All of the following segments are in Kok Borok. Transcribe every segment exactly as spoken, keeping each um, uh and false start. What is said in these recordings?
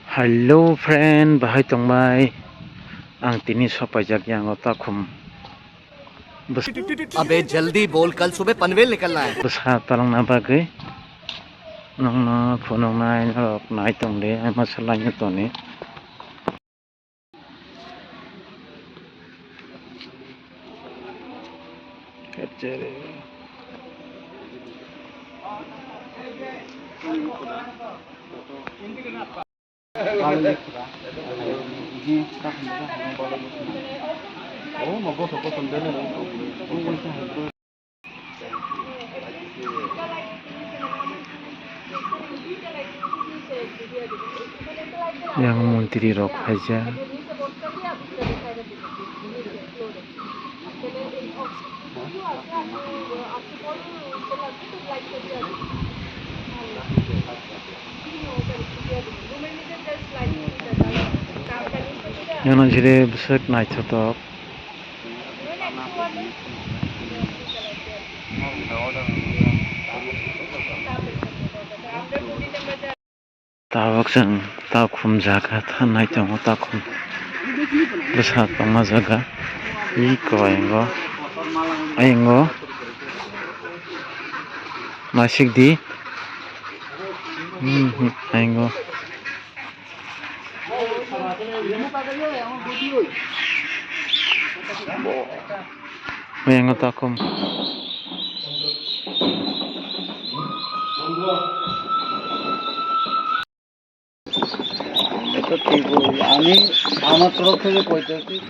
Hello friend, bahai tongbai? Ang tini sopaijak yang o takhum. Bwsa-, अबे जल्दी बोल, कल सुबह पनवेल निकलना है। Bwsa talangna bagwi nokno phunuknai norok nai tongdi, ang masa laino toni. Yang montri rok phaijak. Yang nang siri bwswk naithotok. Tabuk chwng takhum jaga thanai tongo, takhum bwsa tongma jaga. Iko ayongo, ayongo naisik di. Hmm, hmm, ayongo. Ayongo takhum. এটা ঠিক বলবি। আমি আমার তরফ থেকে পঁয়তাল্লিশ।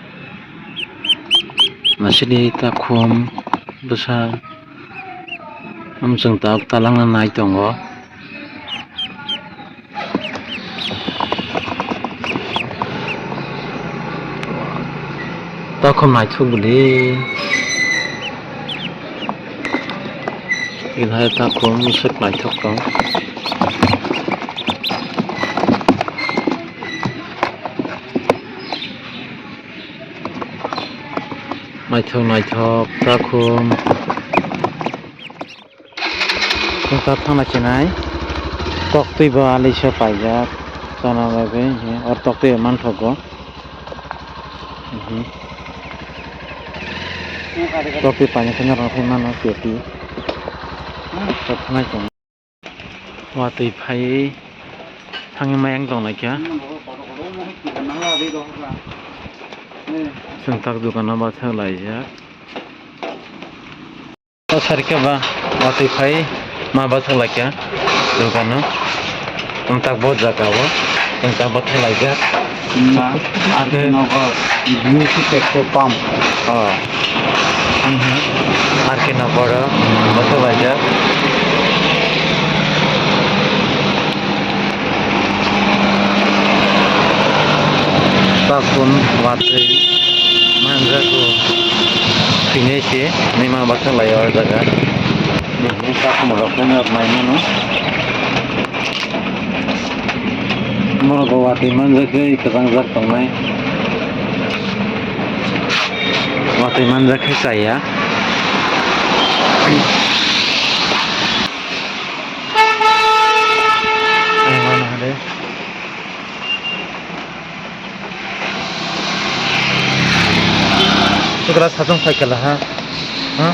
Masini takhum bwsa amchwng tabuk talangna nai tongo. Takhum naithok bwle. Tini hai takhum swk naithok tong. Naithok naithok takhum. Chwng ta thangna chinai. Toktwi bo alisa paijak. Chana bagwi, or toktwi manthogo. Mhm. Toktwi paina khe norok khe mano peti. Chwng thangna chinai. Watwi phaiwi thangwi mayang tongnaikha. Chwng tak dukano bathak laijak. O sarikhe ba watwi phai ma bathak laikha dukano. Chwng tak bo jaga o chwng tak bathak laijak. Na, R K Nagar, beauty petrol pump. Oh. Mhm. R K Nagar o, bwswk laijak. Takhum watwi manjago. Tini se nima bwswk lai o jaga. Mhm, takhum rok phano mai mano. Borok bo watwi manjak khe kwchangjak tongnai. Watwi manjak khe chaya. Ai mano hade. Chwkra satung cycle ha. Ha?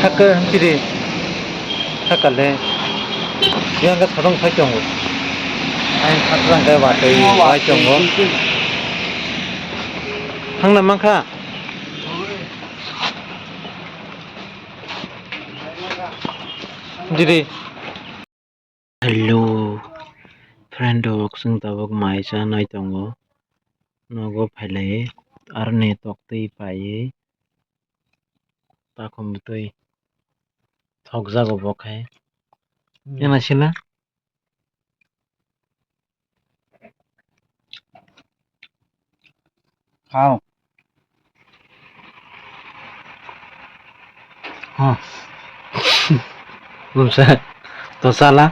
Hakhe hamchiri. Hakale. Yang ka satung sai tongo. Ai satung kai watwi wai tongo. Hangna mankha. Didi. Hello, friend rok, chwng tabuk mai chanai tongo. Nogo phailai, aroni toktwi paiwi, takhum twi thokjago bo khai. Hmm. Yana sila? Khao. Ha. Bumsa. To sala.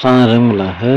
Sana rengmula he.